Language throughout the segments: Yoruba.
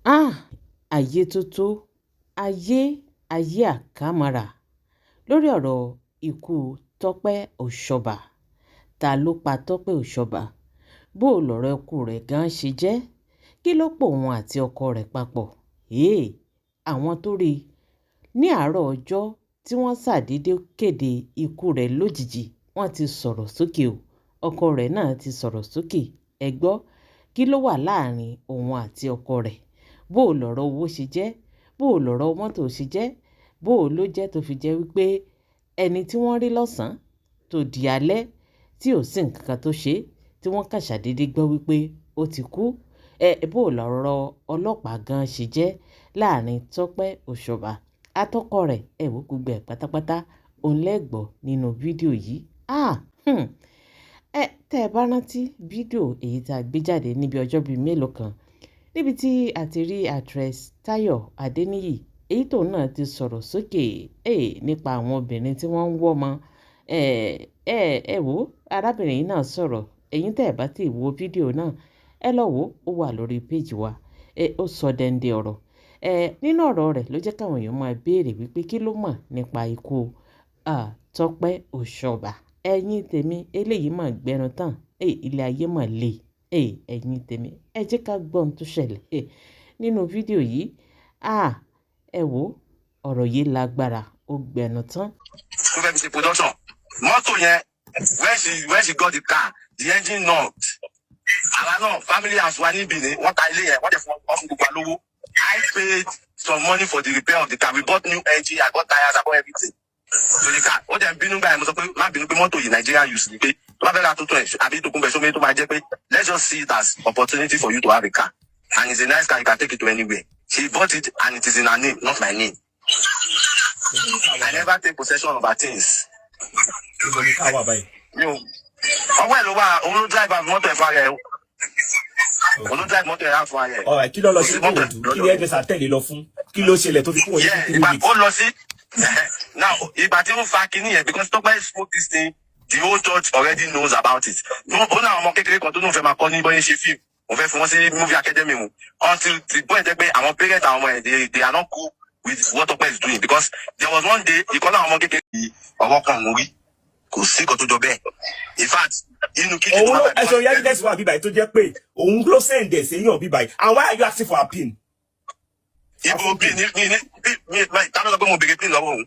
Háà, ayé tó tó ayé, ayé àkàmàrà lórí ọ̀rọ̀ ikú Tọ́pẹ́ Òṣọ́bà. Ta ló pa Tọ́pẹ́ Òṣọ́bà? Bó lọ̀rọ̀ ikú rẹ̀ gan ṣe jẹ́? Kí ló pò òun àti ọkọ rẹ̀ papọ̀? Héè, àwọn tó rí i ní àárọ̀ ọjọ́ tí wọ́n ṣàdédé kéde ikú rẹ̀ lójijì, wọ́n ti sọ̀rọ̀ sókè o. Ọkọ rẹ̀ náà ti sọ̀rọ̀ sókè. Ẹ gbọ́, kí ló wà láàrin òun àti ọkọ rẹ̀? Bó lọ̀rọ̀ owó ṣe jẹ́? Bó lọ̀rọ̀ mọ́tò ṣe jẹ́? Bó ló jẹ́ tó fi jẹ́ wípé ẹni tí wọ́n rí lọ́sàn-án tó di alẹ́ tí ò sí nǹkan kan tó ṣe, tí wọ́n kàn ṣàdédé gbọ́ wípé ó ti kú? Ẹ bó lọ̀rọ̀ ọlọ́pàá gan ṣe jẹ́ láàrin Tọ́pẹ́ Òṣọ́bà àtọkọ rẹ̀? Ẹ wò, gbogbo ẹ̀ pátápátá òun lẹ́gbọ̀ọ́ nínú fídíò yìí. Ah, Ẹ tẹ́ ẹ bá rántí fídíò èyí tá a gbé jáde níbi ọjọ́ bíi mélòó kan níbi tí a ti rí actress Táyọ̀ Adéníyì, èyí tóun náà ti sọ̀rọ̀ sókè nípa àwọn obìnrin tí wọ́n ń wọ́ ọmọ. Ẹ ẹ ẹ wò, arábìnrin yìí náà sọ̀rọ̀. Ẹ̀yin tẹ́ ẹ bá ti wo fídíò náà, ẹ lọ wò ó, wà lórí péjì wa. Ẹ ó sọ dẹ́ndé ọ̀rọ̀. Ẹ nínú ọ̀rọ̀ rẹ̀ ló jẹ́ káwọn èèyàn máa béèrè wípé kí ló mọ̀ nípa ikú Tọ́pẹ́ Òṣọ́bà. Ẹ̀yin tèmi, eléyìí mà gbẹnu tán. Ilé ayé mà le. Ẹ̀yin tèmi, ẹ jẹ́ ká gbọ́ ohun tó ṣẹlẹ̀ nínú fídíò yìí. Ah, ẹ wò, ọ̀rọ̀ yìí lágbára, ó gbẹnu tán. Tó fẹ́ fi ṣe production mọ́tò yẹn, when she got the car, the engine knocked. Àwa náà, family house wa ní Benin, wọ́n ta ilé yẹn, wọ́n dẹ̀ fún wọn fún gbogbo wa lówó. I paid some money for the repair of the car. We bought new engine, I got tires, I bought everything to the car. Ó dẹ̀ ń bínú gbà yẹn. Mo sọ pé má bínú, pé mọ́tò yìí, Nigeria use ni, pé tó bá fẹ́ ra tuntun ẹ̀ àbí tó kún bẹ̀ sómi tó máa jẹ́ pé let's just see it as opportunity for you to have a car, and it's a nice car, you can take it to anywhere. She bought it and it is in her name, not my name. I never take possession of her things. Níbo ni ká wà báyìí? Mi ò, ọwọ́ ẹ̀ ló wà. Òun ló drive mọ́tò ẹ̀ fún ara ẹ̀. Òun ló drive mọ́tò ẹ̀ fún ara ẹ̀. Ọ̀rẹ́, kí ló lọ sí Mọ́tò ẹ̀. Ìkòròdú? Kí ni hairdresser tẹ̀lé lọ fún? Kí ló ṣẹlẹ̀ tó fi kúrò ní Yeah, three ìgbà weeks? ó lọ sí now, ìgbà tí ó fa kinní yẹn, because Tọ́pẹ́ smoke this thing, the whole church already knows about it. Ó ní àwọn ọmọ kékeré kan tó ní òun fẹ́ máa kọ́ ní bọ́yé ṣe fíìmù, òun fẹ́ fi wọ́n sí movie academy mu, until the point jẹ́ pé àwọn parents àwọn ọmọ ẹ̀, they are not cool with what Tọ́pẹ́ is doing, because there was one day ìkọ́ náà, àwọn ọmọ kékeré yìí, ọwọ́ kan òun rí, kò sí nǹkan tó jọ bẹ́ẹ̀. In fact, inú kíkì Òun ló ẹsọ evidence wà bíbáyìí tó jẹ́ pé òun ló send ẹ̀ séyàn bíbáyìí. And why are you asking for a pin? Ibo pin ní ta ló sọ pé mo béèrè pin lọ́wọ́ òun?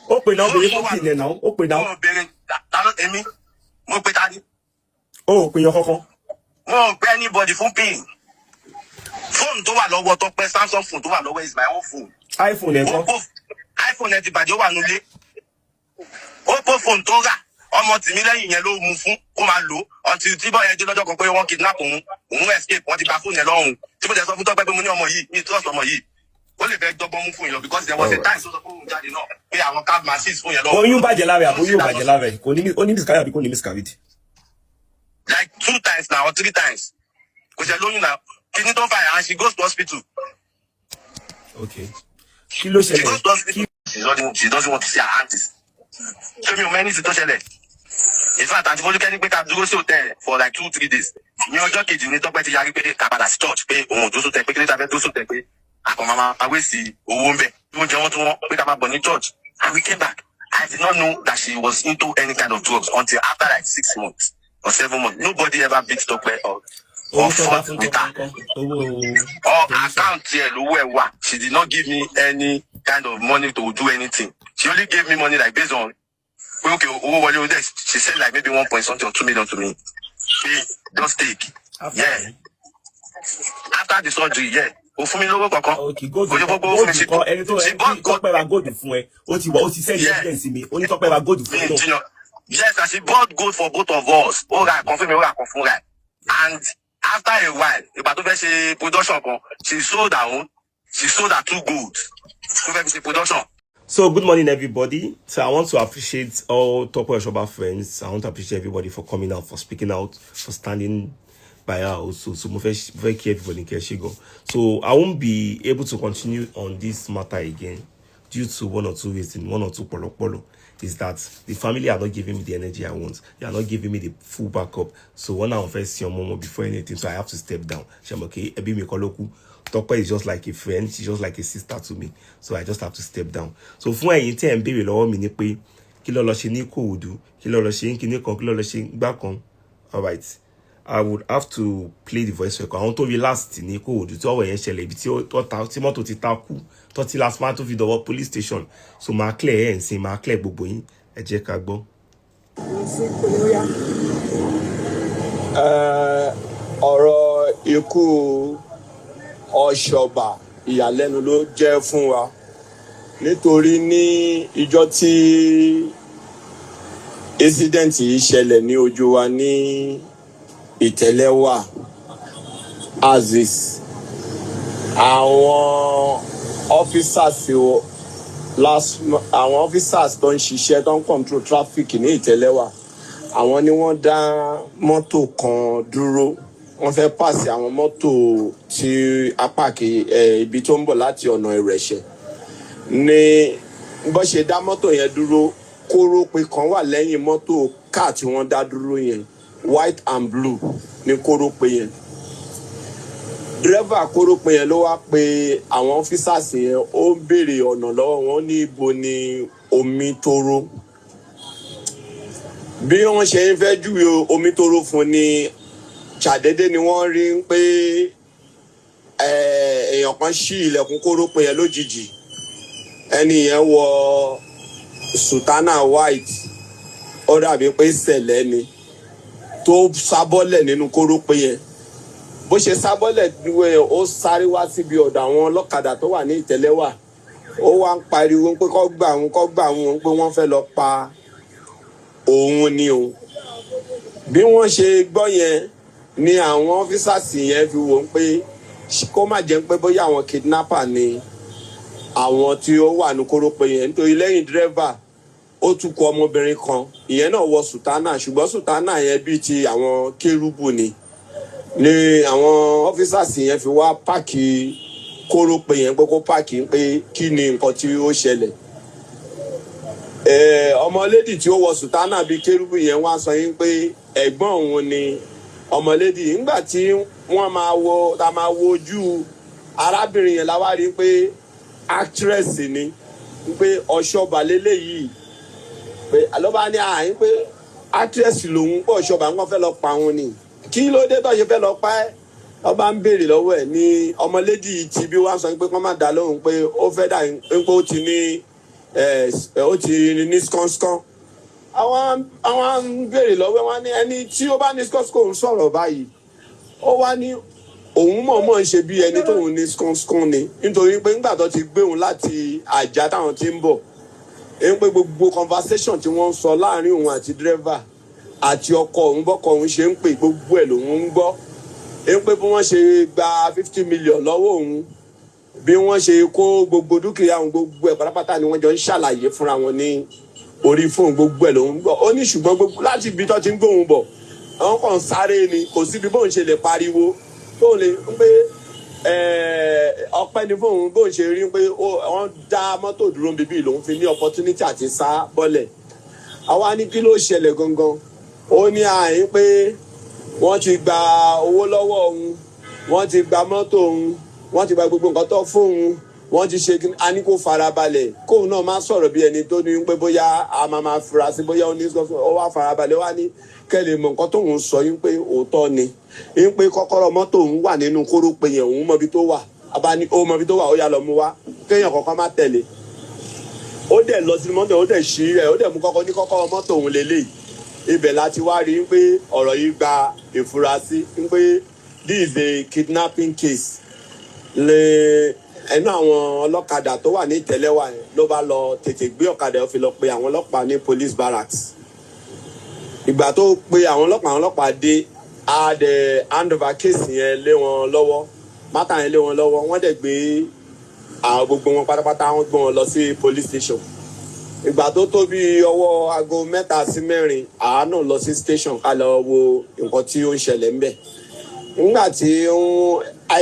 Ó pè náà, ó béèrè fún pin ẹ̀ náà, ó pè náà. Mo béèrè ta ló, èmi mo pe ta ni? Ó ò pè yan kankan. Mo ò pe anybody fún pin. Fóònù tó wà lọ́wọ́ Tọ́pẹ́, Samsung phone tó wà lọ́wọ́, is my own phone. iPhone ẹ̀ kọ́? Oppo iPhone ẹ ti bàjẹ́, ó wà nulẹ̀. Oppo phone tó rà, ọmọ tìmí lẹ́yìn yẹn ló mú fún kó máa lò ó, until tí bọ́ yẹn dé lọ́jọ́ kan pé wọ́n kidnap òun, òun escape, wọ́n ti gba fóònù yẹn lọ́hùn. Tí mo jẹ́ sọ fún Tọ́pẹ́ pé mo ní ọmọ yìí, mi trust ọmọ yìí, ó lè fẹ́ dọ́gbọ́n mú fóònù yẹn lọ, because there was a time tó sọ fún òun jáde náà pé àwọn cab machines fóònù yẹn lọ́wọ́. Oyún bàjẹ́ lára ẹ̀ àbí oyún ò bàjẹ́ lára ẹ̀? Kò ní, ó ní miscarriage àbí kò ní miscarriage? Like two times now or three times. Kò ṣe lóyún náà, kíní tó fà yà, and she goes to hospital. Okay, kí ló She ṣẹlẹ̀? goes to hospital. She doesn't want to see her aunties. Ṣé mi ò mẹ́ni sí tó ṣẹlẹ̀? In fact, Aunty Folúkẹ́ ní pé ká dúró sí hotel for like 2-3 days. Ní ọjọ́ kejì ní Tọ́pẹ́ ti yarí pé ká padà sí church, pé òun ò dúró sótẹ̀, pé kí ló ta fẹ́ dúró sótẹ̀, pé àkàn máa máa wé sí owó ń bẹ̀. Oúnjẹ wọn tún wọn, pé ká máa bọ̀ ní church. And we came back. I did not know that she was into any kind of drugs until after like 6 months or 7 months. Nobody ever beat Tọ́pẹ́ Owó or tó bá fought fún with her. Tọ́pẹ́ ńkọ́? Owó Or donation? Account ẹ̀ lówó ẹ̀ wà. She did not give me any kind of money to do anything. She only gave me money like based on pé okay, owó wọlé o dẹ̀, she said like maybe one point something or 2 million to me, pé just take. After? Yeah, after the surgery, yeah. Kò fún mi lówó kankan. Ok, gold. Kò ṣe gbogbo owó fún mi. Gold kọ́? Ẹni tó She ẹni bought tí gold. Tọ́pẹ́ ra gold fún ẹ, ó ti wà, ó ti send evidence mi, ó ní Tọ́pẹ́ ra gold fún ẹ náà. Junior, yes, and she bought gold for both of us. Ó ra kan fún mi, ó ra kan fún ra ẹ̀. And after a while, ìgbà tó fẹ́ ṣe production kan, she sold her own, she sold her two gold tó fẹ́ fi ṣe production. So good morning, everybody. So I want to appreciate all Tope Oshoba friends. I want to appreciate everybody for coming out, for speaking out, for standing by her also. So mo fẹ́ kí everybody kẹ́ ṣe gan. So I won't be able to continue on this matter again. Due to one or two reasons, one or two polopolo, is that the family are not giving me the energy I want. They are not giving me the full backup. So when I first see your before anything, so I have to step down. Ṣé mọ̀ pé ẹbí mi kọ́ ló kú. Tọ́pẹ́ is just like a friend, she's just like a sister to me. So I just have to step down. So fún ẹ̀yin tí ẹ̀ ń béèrè lọ́wọ́ mi ni pé kí ló lọ ṣe ní Ìkòròdú, kí ló lọ ṣe ní kinní kan, kí ló lọ ṣe gbá kan. Alright. I would have to play the voice record. Àwọn tó rí last ní Ìkòròdú tí ọ̀rọ̀ yẹn ṣẹlẹ̀, ibi tí ó ta tí mọ́tò ti takú, tó ti last man tó fi dọ̀wọ́ police station. So máa clear ẹ̀ ń sìn, máa clear gbogbo yín. Ẹ jẹ́ ká gbọ́. Ọ̀rọ̀ ikú Ọ̀ṣọ́bà, ìyàlẹ́nu ló jẹ́ fún wa, nítorí ní ìjọ tí incident yìí ṣẹlẹ̀ ní ojú wa ní Ìtẹ̀lẹ́wà axis, àwọn officers last, àwọn officers tó ń ṣiṣẹ́, tó ń control traffic ní Ìtẹ̀lẹ́wà, àwọn ni wọ́n dá mọ́tò kan dúró. Wọ́n fẹ́ pàṣẹ àwọn mọ́tò tí apá ibi tó ń bọ̀ láti ọ̀nà Ìrẹ̀ṣẹ̀. Ní bó ṣe dá mọ́tò yẹn dúró, kórópè kan wà lẹ́yìn mọ́tò káà tí wọ́n dá dúró yẹn, white and blue ní kórópè yẹn. Dírẹ́fà kórópè yẹn ló wá pe àwọn officers yẹn, ó ń béèrè ọ̀nà lọ́wọ́ wọn ní ibo ni omi tóró. Bí wọ́n ṣe ń fẹ́ júwe omi tóró fún ni, ṣàdédé ni wọ́n rí pé èèyàn kan ṣí ilẹ̀kùn kórópè yẹn lójijì. Ẹni yẹn wọ sùtánà white, ó dàbí pé sẹ̀lẹ̀ ni, tó sábọ́lẹ̀ nínú kórópè yẹn. Bó ṣe sábọ́lẹ̀, ó sáré wá síbi ọ̀dọ̀ àwọn ọlọ́kadà tó wà ní Ìtẹ̀lẹ́wà. Ó wá ń pariwo pé kó gbà òun, kó gbà òun, pé wọ́n fẹ́ lọ pa òun ni o. Bí wọ́n ṣe gbọ́ yẹn ni àwọn officers yẹn fi wò ó pé kó má jẹ́ pé bóyá àwọn kidnapper ni àwọn tí ó wà ní kórópè yẹn, nítorí lẹ́yìn dírẹ́fà, ó tún kọ ọmọbìnrin kan, ìyẹn náà wọ sùtánà, ṣùgbọ́n sùtánà yẹn bíi ti àwọn kérúbù ni. Ni àwọn officers yẹn fi wá park kórópè yẹn pé kó park, pé kí ni nǹkan tí ó ṣẹlẹ̀. Ọmọlédì tí ó wọ sùtánà bíi kérúbù yẹn wá sọ yín pé ẹ̀gbọ́n òun ni ọmọlédì. Nígbà tí wọ́n máa wo, ta máa wo ojú arábìnrin yẹn, la wá rí pé actress ni, pé Ọ̀ṣọ́bà lélẹ́yìí, pé ló bá ní àyín pé actress lòun, pé Ọ̀ṣọ́bà ń kàn fẹ́ lọ pa òun ni. Kí ló dé tó ṣe fẹ́ lọ pa ẹ́? Wọ́n bá ń béèrè lọ́wọ́ ẹ̀ ní ọmọlédì tí bí wọ́n sọ pé kọ́ má dá lóhùn, pé ó fẹ́ dà pé ó ti ní skánskán. Àwọn ń béèrè lọ́wọ́ wọn ní ẹni tí ó bá ní skánskán ń sọ̀rọ̀ báyìí. Ó wá ní òun mọ̀ọ́mọ̀ ń ṣe bí ẹni tóun ní skánskán ni, nítorí pé nígbà tó ti gbé òun láti Àjà táwọn ti ń bọ̀, ń pé gbogbo conversation tí wọ́n ń sọ láàrin òun àti dírẹ́fà àti ọkọ òun, bọ́kọ òun ṣe ń pè, gbogbo ẹ̀ lòun ń gbọ́, ń pé bí wọ́n ṣe gba 50 million lọ́wọ́ òun, bí wọ́n ṣe kó gbogbo dúkìá òun, gbogbo ẹ̀ pátápátá ni wọ́n jọ ń ṣàlàyé fúnra wọn ní orí fóònù, gbogbo ẹ̀ lòun gbọ́. Ó ní ṣùgbọ́n gbogbo láti ibi tó ti ń gbóhùn bọ̀, àwọn kan sáré ni, kò síbi bóun ṣe lè pariwo tóun lè ń pé ọpẹ́ ni fóun bóun ṣe rí pé wọ́n dá mọ́tò dúró bíbí, lòun fi ní opportunity àti sá bọ́lẹ̀. Àwa ní kí ló ṣẹlẹ̀ gangan? Ó ní àyín pé wọ́n ti gba owó lọ́wọ́ òun, wọ́n ti gba mọ́tò òun, wọ́n ti gba gbogbo nǹkan tó fóun, wọ́n ti ṣe. A ní kó farabalẹ̀, kóun náà má sọ̀rọ̀ bí ẹni tó ní pé bóyá a máa máa fura sí, bóyá ó ní. Ó wá farabalẹ̀, wá ní kẹ́ lè mọ nǹkan tóun sọ yín pé òótọ́ ni, yín pé kọ́kọ́rọ́ mọ́tò òun wà nínú kórópè yẹn, òun mọbi tó wà. Àbá ní ó mọbi tó wà, ó yá, lọ mú wá, kéèyàn kọ́kọ́ má tẹ̀lé. Ó dẹ̀ lọ sínú mọ́tò, ó dẹ̀ ṣí rẹ̀, ó dẹ̀ mú kọ́kọ́, ní kọ́kọ́rọ́ mọ́tò òun lélẹ́yìí. Ibẹ̀ láti wá rí pé ọ̀rọ̀ yìí gba ìfurasí, pé this is a kidnapping case. Lè ẹnu àwọn ọlọ́kadà tó wà ní Ìtẹ̀lẹ́wà yẹn ló bá lọ tètè gbé ọ̀kadà, ó fi lọ pe àwọn ọlọ́pàá ní police barracks. Ìgbà tó pe àwọn ọlọ́pàá, àwọn ọlọ́pàá dé, a dẹ̀ hand over case yẹn lé wọn lọ́wọ́, matter yẹn lé wọn lọ́wọ́. Wọ́n dẹ̀ gbé àwọn gbogbo wọn pátápátá, wọ́n gbé wọn lọ sí police station. Ìgbà tó tó bí ọwọ́ aago 3 sí 4, àá náà lọ sí station ká lọ wo nǹkan tí ó ń ṣẹlẹ̀ ńbẹ̀. Nígbà tí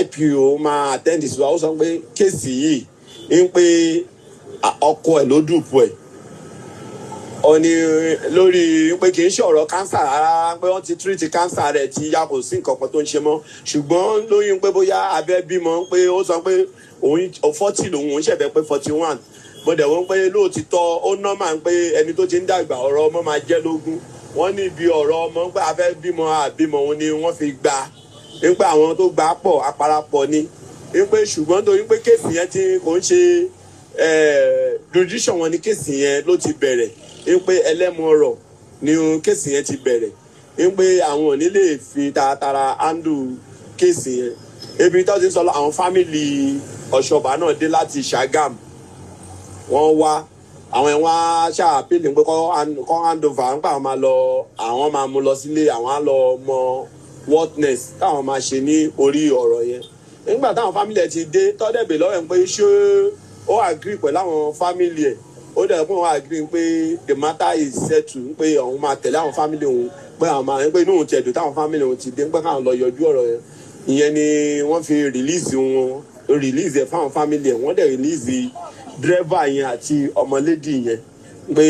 IPO máa attend sí wa, ó sọ pé case yìí ń pé Ọkọ ẹ̀ ló dupe ẹ̀. Ó ní lórí pé kì í ṣe ọ̀rọ̀ cancer rárá, pé wọ́n ti treat cancer rẹ̀ tí ya, kò sí nǹkan kan tó ń ṣe mọ́, ṣùgbọ́n lóyún pé bóyá abẹ́ bímọ, pé ó sọ pé òun 40 lòun, òun ṣẹ̀fẹ̀ pé 41. Mo dẹ̀ wọ́n pé lóòtítọ́, ó normal pé ẹni tó ti ń dàgbà, ọ̀rọ̀ ọmọ máa jẹ́ lógún. Wọ́n ní ibi ọ̀rọ̀ ọmọ pé a fẹ́ bímọ àbímọ òun ni wọ́n fi gbà wípé àwọn tó gbà pọ̀ aparapọ̀ ni, wípé ṣùgbọ́n torí pé case yẹn ti kò ń ṣe jurisdiction wọn ni case yẹn ló ti bẹ̀rẹ̀, wípé ẹlẹ́mọ̀ọ́rọ̀ ni case yẹn ti bẹ̀rẹ̀, wípé àwọn ò ní lè fi taratara handle case yẹn. Ebi tó ti ń sọ lọ, àwọn family Ọ̀ṣọ́bà náà dé láti Ṣàgàm, wọ́n wá, àwọn ẹ̀ wá ṣàpèlè pé kọ́ hand over, ń pa àwọn máa lọ, àwọn máa mú lọ sílé, àwọn á lọ mọ what next táwọn máa ṣe ní orí ọ̀rọ̀ yẹn. Nígbà táwọn family ẹ̀ ti dé, tọ́dẹ̀bẹ̀ lọ́wọ́ ẹ̀ pé ṣé ó agree pẹ̀lú àwọn family ẹ̀, ó dẹ̀ pé wọ́n agree pé the matter is settled, pé òun máa tẹ̀lé àwọn family òun, pé àwọn máa pé inú òun ti ẹ̀dùn táwọn family òun ti dé, pé káwọn lọ yọjú ọ̀rọ̀ yẹn. Ìyẹn ni wọ́n fi release wọn, release ẹ̀ fáwọn family ẹ̀. Wọ́n dẹ̀ release driver yẹn àti ọmọlédì yẹn pé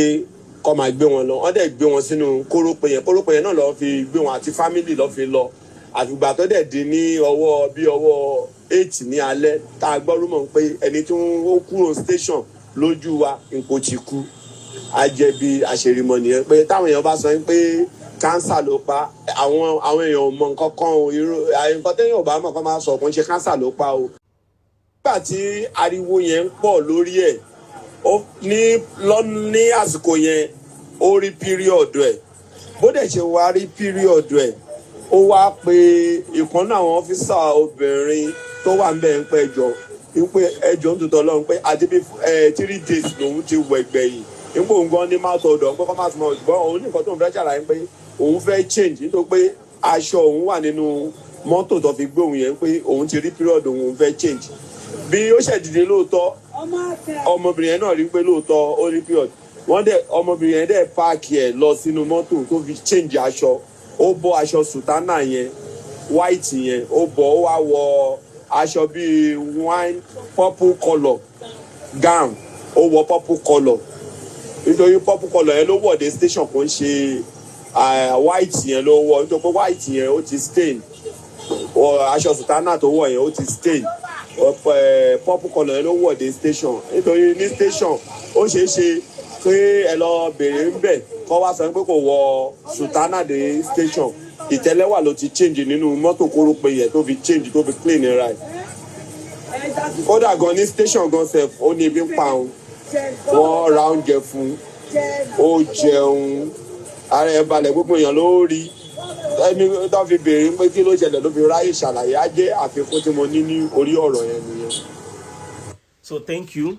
kọ́ máa gbé wọn lọ. Wọ́n dẹ̀ gbé wọn sínú kórópè yẹn. Kórópè yẹn náà lọ́ọ́ fi gbé wọn àti family lọ́ọ́ fi lọ. Àfìgbà tó dẹ̀ di ní ọwọ́ bí ọwọ́ 8 ní alẹ́ tá a gbọ́ rumour pé ẹni tí ó kúrò station lójú wa nǹkó ti kú. Á jẹ́ bí àṣerímọ nìyẹn, pé táwọn èèyàn bá sọ pé cancer ló pa, àwọn èèyàn ò mọ nǹkan kan o. Irú nǹkan téèyàn ò bá mọ̀ kán máa sọ, kò ń ṣe cancer ló pa o. Nígbà tí ariwo yẹn ń pọ̀ lórí ẹ̀, ó ní lọ ní àsìkò yẹn, ó rí period ẹ̀. Bó dẹ̀ ṣe wá rí period ẹ̀, ó wá pe ìkan náà àwọn officer obìnrin tó wà ńbẹ̀ ń pẹ́ ẹjọ́ ń pé ẹjọ́ ń tutọ́ lọ́run, pé àti bí 3 days lòun ti wẹ̀ gbẹ̀yìn, nípò òun gan ní mouth odor, pé kọ́ máa sọ, ṣùgbọ́n òun ní nǹkan tó ń fẹ́ ṣàlàyé pé òun fẹ́ change, nítorí pé aṣọ òun wà nínú mọ́tò tó fi gbé òun yẹn, pé òun ti rí period, òun fẹ́ change. Bí ó ṣe dìde lóòótọ́, ọmọbìnrin yẹn náà rí pé lóòótọ́ ó rí period. Wọ́n dẹ̀ ọmọbìnrin yẹn dẹ̀ pack ẹ̀ lọ sínú mọ́tò tó fi change aṣọ. Ó bọ́ aṣọ sùtánà yẹn, white yẹn, ó bọ́, ó wá wọ aṣọ bíi wine purple colour gown. Ó wọ purple colour nítorí purple colour yẹn ló wọ̀ dé station, kò ń ṣe white yẹn ló wọ̀, nítorí pé white yẹn ó ti stain. Aṣọ sùtánà tó wọ̀ yẹn, ó ti stain. Purple colour yẹn ló wọ̀ dé station, nítorí ní station, ó ṣeé ṣe pé ẹ lọ bèrè ń bẹ̀ kọ́ wá sọ pé kò wọ sùtánà dé station. Ìtẹ́lẹ́wà ló ti change nínú mọ́tò kórópè yẹn tó fi change, tó fi clean ra ẹ̀. Kódà gan ní station gan sef, ó ní ebi ń pa òun, wọ́n ra oúnjẹ fún un, ó jẹun, ara ẹ̀ balẹ̀. Gbogbo èèyàn ló rí ẹni tó fi béèrè pé kí ló ṣẹlẹ̀, ló fi ráyè ṣàlàyé. Á jẹ́ àfikún tí mo ní ní orí ọ̀rọ̀ yẹn nìyẹn. So thank you.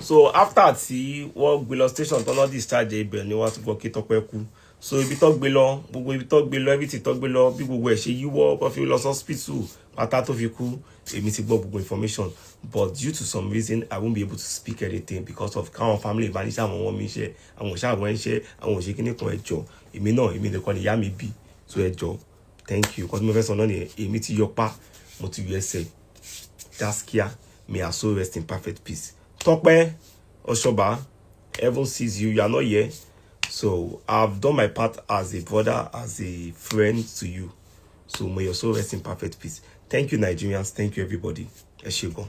So after tí wọ́n gbé lọ station tó náà discharge, ibẹ̀ ni wọ́n ti gbọ́ kí Tọ́pẹ́ kú. So ibi tó gbé lọ, gbogbo ibi tó gbé lọ, everything tó gbé lọ, bí gbogbo ẹ̀ ṣe yíwọ́, wọ́n fi lọ sí hospital pátá tó fi kú, èmi ti gbọ́ gbogbo information, but due to some reason I won't be able to speak anything because of káwọn family bá ní sáwọn wọn mi ṣe, àwọn òṣà àwọn ẹ̀ṣẹ̀, àwọn òṣè kíní kan. Ẹjọ́ èmi náà, èmi nìkan ni ìyá mi bí, so ẹjọ́, thank you. Kọ́sí mo fẹ́ sọ náà nìyẹn. Èmi ti yọ pa, mo ti yọ ẹsẹ̀. Gaskia, may her soul rest in perfect peace. Tọ́pẹ́ Ọ̀ṣọ́bà, heaven sees you. You are not here, so I've done my part as a brother, as a friend to you, so may your soul rest in perfect peace. Thank you, Nigerians. Thank you, everybody. Ẹ ṣé gan.